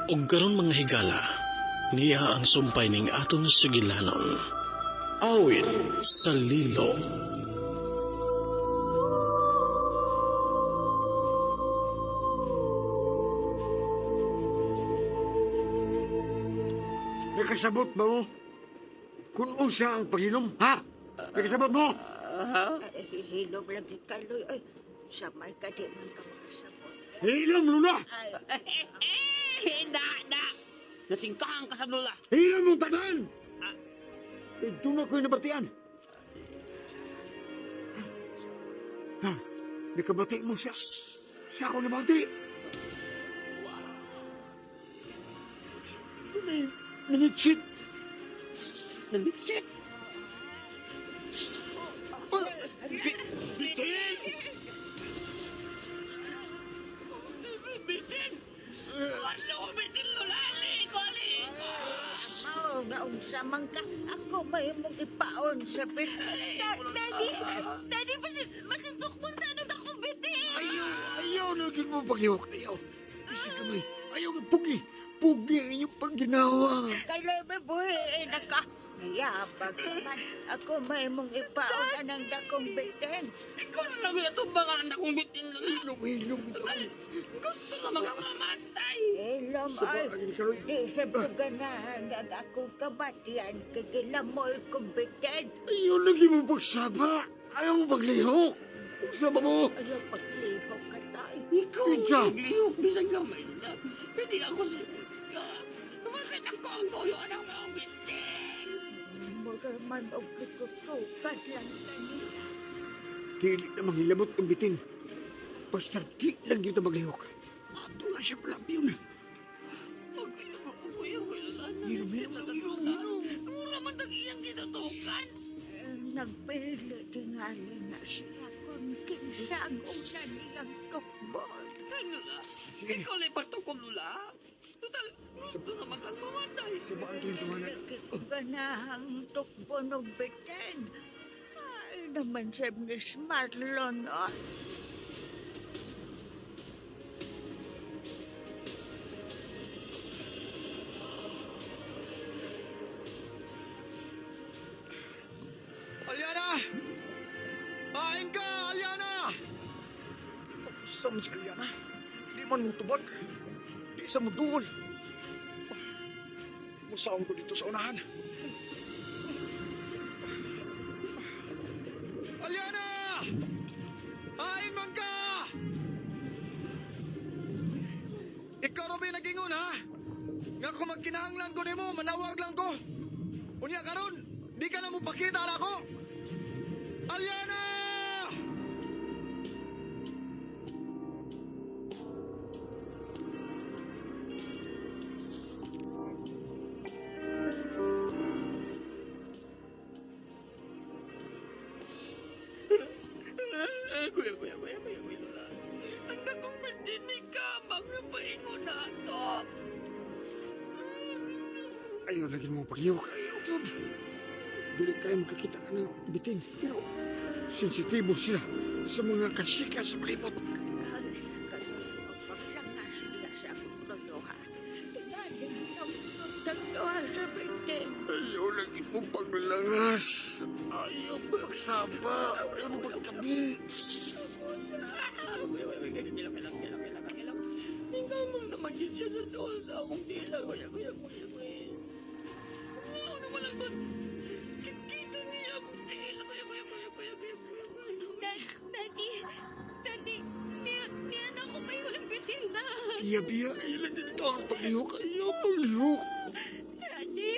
Ug karon, mga higala, niya ang sumpay ning aton sugilanon. Awit sa Lilo. Nakasabot ba mo kung unsa ang pag-inom, ha? Nakasabot mo? Hilom lagi kaloy. Ay, samay ka di man ka makasabot. Hilom, Lula! Ay, Eh, da, da. Nasingkahan ka sa lula. Hilom mong tanan! Ito na ko'y nabatian. Ha? Nakabati mo siya. Siya ako nabati. May minitsit. Nalitsit. Bitin! Bitin. Wala ko bitin, lula. Aliko, aliko. Mao nga unsa man ka. Ako may mong ipaon sa pit. Daddy! Daddy, masintok mo na anong akong bitin! Ayaw, ayaw na yun mo paglihok. Ayaw. Kasi kamay, ayaw nga pugi. Pugi ang inyong pagginawa. Kaloy may buhi na ka. Nayabag man. Ako may mong ipaon anang dakong bitin. Ikaw na lang yung tumbangan ang akong bitin, lula. Hilom, hilom. Gusto na mga mamatay. Hilom Sa ay. ba, kaloy? Di sa paganahan nga akong kabatian kagilamoy kong bitin. Ayaw lagi mo pagsaba. Ayaw mo paglihok. Unsa ba mo? Ayaw paglihok ka tayo. Ikaw siya. Naglihok, bisag gamay, lula. Pwede ako si... Bakit ako ang toyo ng mga bitin? Mura man og kitutukan lang kanila. Dili na manghilabot ang bitin. Basta di lang dito maglihok. Ato na siya pala yun. Agoy, agoy, agoy, lula. Hilom, hilom, hilom, hilom. Mura man ang iyang kinutukan. Nagpili tingali na siya kung kinsa ang una niyang tukbon. Ay, lula. Sige. Ikaw lang pagtukom, lula. Total, gusto naman kang mamatay. Sabaan to yung tunganan. Lagi ko ganahang tukbon og bitin. Ay naman sa Miss Marlon, oh. Aliana! Kain ka, Aliana! Sa man si Aliana? Di man mo tubag. Di sa mo duol. Musaon ko dito sa unahan. Aliana! Hain man ka! Ikaw Robin nagingon ha? Nga kung magkinahanglan ko nimo, manawag lang ko. Unya karon, di ka na mo pakita na ako. Aliana! Kuya, kuya, kuya, kuya, kuya, lula. Ang dakong bitin ni Kamang na paingon na ito. Ayaw lagi mo paglihok. Ayaw, yun. Dili kayo makakita ka ng bitin. Pero, sensitibo sila sa mga kasika sa palibot. Paglangas niya sa akong loyoha. Tingali ng tagdoha sa bitin. Ayaw lagi mo paglalangas. Ayaw pagsaba. Ayaw mo pagtabi. Kuya, kuya, kuya, kailang, kailang, kailang, kailang, kailang. Ikaw naman yun siya sa doon sa akong dila. Kuya, kuya, kuya, kuya. Ano naman lang ba? Kita niya akong dila. Kuya, kuya, kuya, kuya, kuya, kuya, kuya. Daddy! Daddy! Niyan ako may huling bitin na! Biya, biya. Ayaw lagi dito ang paglihok. Ayaw paglihok. Daddy!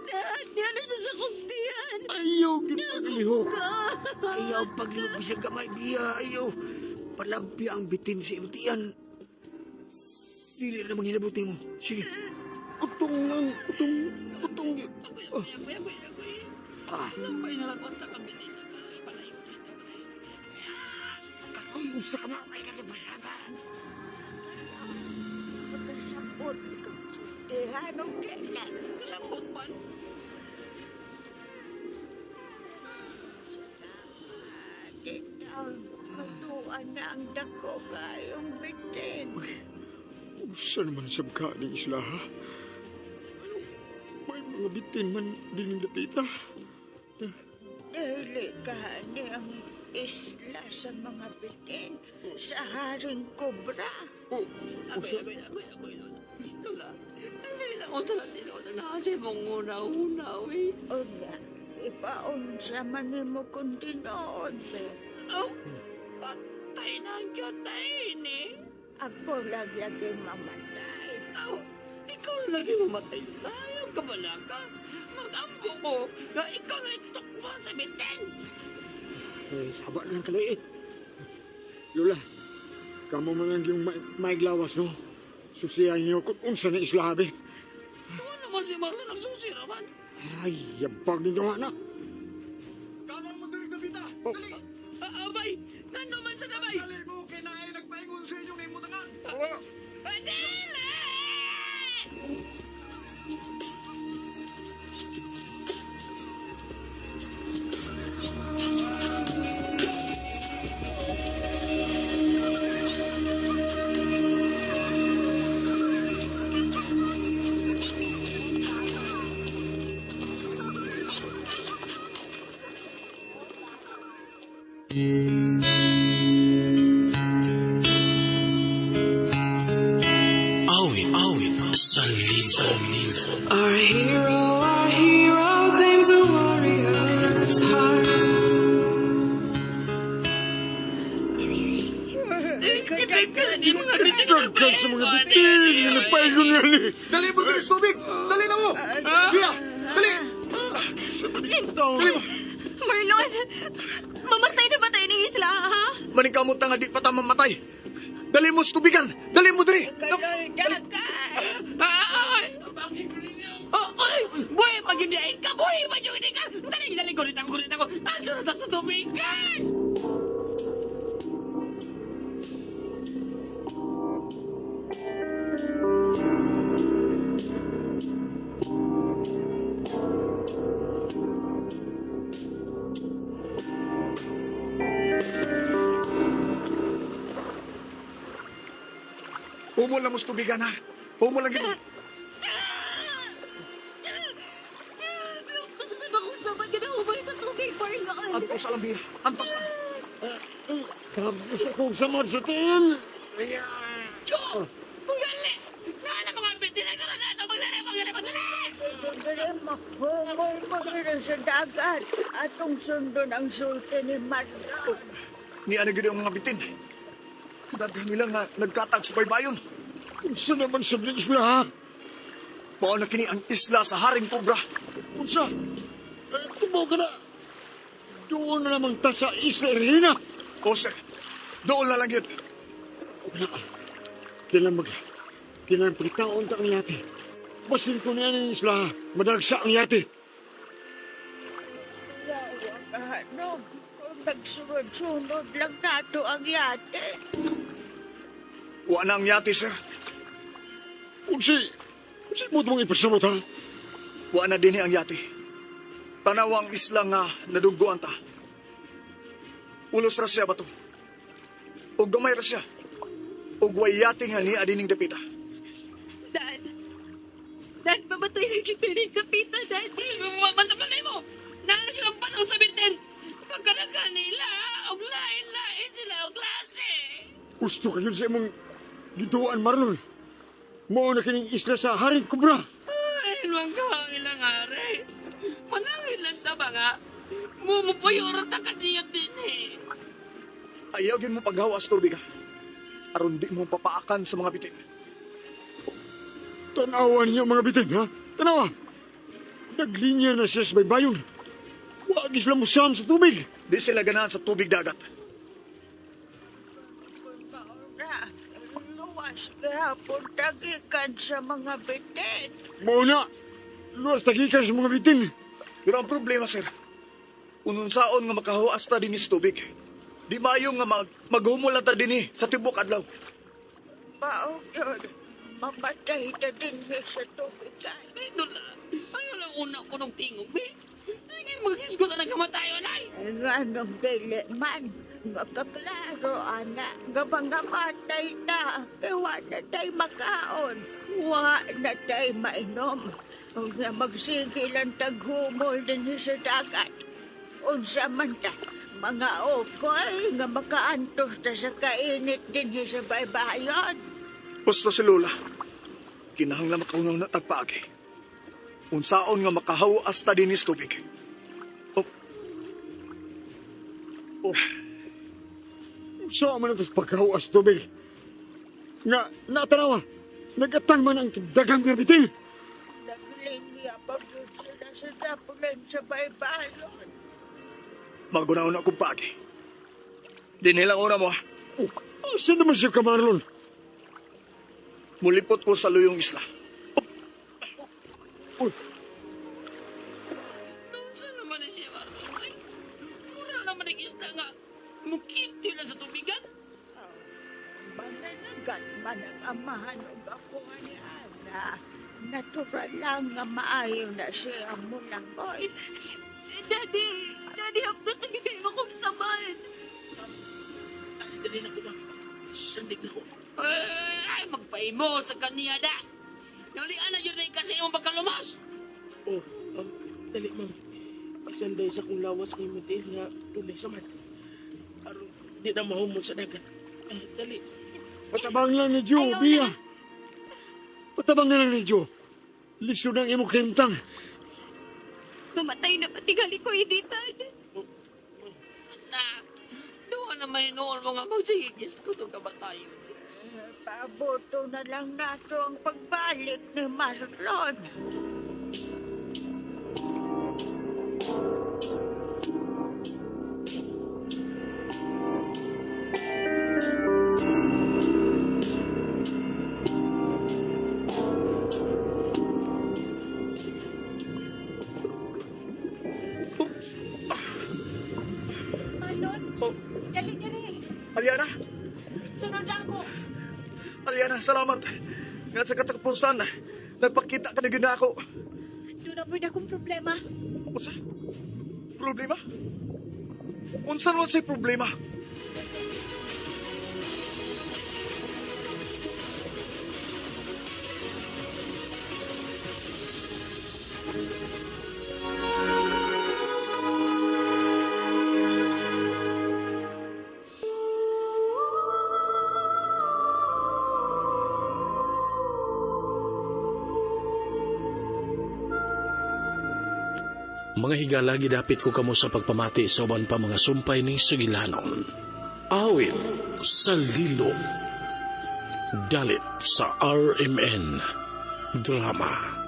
Daddy! Ano siya sa kong tiyan? Ayaw gid paglihok. Ka! Ayaw paglihok bisag gamay, biya. Ayaw. Palagpi ang bitin sa imtian. Dili na manghilabot mo. Sige. Utong lang. Utong. Utong. Kuya, kuya, kuya, kuya, kuya. Ah. Lampay na lang konta kami din. Palayo na ito. Ay, usa ka na. Ay, kalipagsaba. Pagkasabot ka, sultihan og dila. Kasabot man. Dito, matuan na ang dako kayong bitin. Unsa naman sa kaning isla, ha? Ano, may mga bitin man din yung dapita. Dili ka ni ang isla sa mga bitin sa Haring Kobra. Oh, Agoy, agoy, agoy, agoy, Lola. Lola, dili lang ako talang tinuod na kasi mong una-una, uy. Unya, ipaunsa man nimo kung tinuod, be. Aw, patay na ang cute eh. Ako lang lagi mamatay. Aw, ikaw na lagi mamatay, Lola. Ayaw ka balaka. Mag-ambo ko na ikaw na itukman sa bitin. Eh, saba na lang kaliit. Lola, kamo man lang yung maiglawas, no? Susiyan niyo kung unsa na isla, be. Ano naman si Marlon nagsusi naman? Ay, yabag ninyo, anak. Kamo mo diri dapita. Oh. Dali. Abay! Nano man sa nabay! Dali mo kay naay nagpaingon sa inyong imutangan. Dili! Awit, awit sa libo. Our hero claims a warrior's heart. Daghan sa mga bitin! Nagpaingon nga ni! Dali mo diri sa tubig. Dali na mo. Biya, dali. Dali mo. Marlon, mamatay na ba tayo ng isla, ha? Maningkamot na nga di pa ta mamatay. Dali mo sa tubigan. Dali mo diri. Kaloy dagat. Ay! Oh, oy! Buhay pa yun ka! Buhay pa yun ka! Dali, dali, gulit ako, gulit ako! Ando na ta sa tubigan! Humol na mo sa tubigan ha. Humol lang gid. Pasasama kong sabad ka na umali sa tubig, Marlon. Antos lang biya. Antos lang. Tapos akong samad sa tiil! Jo! Pagali! Naala mga bitin ang sarap na ito! Magdali, magdali, magdali! Dili mahumol mo diri sa dagat. Atong sundon ang sulti ni Marlon. Ni ano gid ang mga bitin. Daghan nila nga nagkatag sa baybayon. Unsa naman sa isla, ha? Mao na kini ang isla sa Haring Kobra. Unsa? Eh, tumaw ka na! Doon na namang ta sa Isla Irina! O sir, doon na lang yun. Wala. Kailan Kailan pagkaon ta ang yate. Basin ko niya ng isla, madagsa ang yate. Yawa ka, no? Kung nagsunod-sunod lang nato ang yate. Wa na ang yate, sir. Unsi, unsi mo itong ipasamot, ha? Wa na dinhi ang yate. Tanaw ang isla nga naduggoan ta. Ulos ra siya bato. Og gamay ra siya. Og way yate nga niya dining dapita. Dad! Dad, mamatay na kita rin kapita, Daddy! Mamatay mo! Naala silang panahon sa bitin! Pagkalaga nila, og lain-lain sila og klase! Gusto ka yun sa imong gituan, Marlon. Mao na kining isla sa Haring Kobra. Ay, ang ilang ari. Manangin lang ta ba nga? Mumupuyuro ta kaniyot din eh. Ayaw gyud mo paghawas tubig ha. Aron di mo papaakan sa mga bitin. Tanawa ninyo mga bitin, ha? Tanawa! Naglinya na siya sa baybayon. Wag isla mo siyam sa tubig. Di sila ganahan sa tubig dagat. Kung mauna, luwas gihapon tagikan sa mga bitin. Mao na, luwas tagikan sa mga bitin. Pero ang problema, sir, ununsaon nga makahuas ta dinhi sa tubig. Di maayo nga maghumol na ta dinhi sa tibok adlaw. Mao yun, mamatay na din sa tubigan. Ay, Lola, ayaw lang una ko ng tingog, be. Tingin maghisgot na kamatayon, ay! Nganong dili man, Makaklaro, ana, nga mga matay na, kay wa na tay makaon, wa na tay mainom. Ug na magsige lang taghumol din sa dagat. Unsa man ta, mga okoy nga makaantos ta sa kainit din sa baybayon. Gusto si Lola. Kinahanglan makaunaw na tagpaagi. Unsaon nga makahawas ta dinis tubig. Oh. Oh. Saan man ito sa pagkahuas tubig? Nga, natanawa, nagatang man ang dagang bitin. Naglinya pa gyud sila sa dapulan sa baybayon. Magunaw na akong paagi. Dinhi lang una mo. Oh, asa naman siya ka, Marlon? Mulipot ko sa luyong isla. Uy, Unsa naman na siya, Marlon? Ay, mura naman ang isda nga. Mukiti lang sa tubigan. Mananagan man ang amahan ug ako ni Ana. Natural lang nga maayo na siya ang mulangoy. Daddy, Daddy, hapdos na gyud kayo akong samad. Ay, dali na ko, ma'am. Sandig na ko. Ay, magpaimo sa kaniya da. Nalian na yun na kasi imong pagkalumas. Oh, dali, ma'am. Isanday sa kong lawas kay Matil nga dunay samad. Aron di na mahumol sa dagat. Eh, dali. Patabang lang ni Joe, Ayaw Bia. na. Patabang na lang ni Joe. Lisod ang imong kahimtang. Mamatay na patigali ko, Editan. Na, doon na may noon mga magsigigis ko itong kabatayon. Eh, Pabuto na lang nato ang pagbalik ni Marlon. Marlon, Oh. dali na rin. Aliana, Sunod lang ako. Aliana, salamat. Nga sa katapusan, nagpakita ka na gyud na ako. Doon na po akong problema. Unsa? Problema? Unsa naman say problema? Mga higala, gidapit ko kamo sa pagpamati sa uban pa mga sumpay ni Sugilanon. Awit sa Lilo. Dalit sa RMN Drama.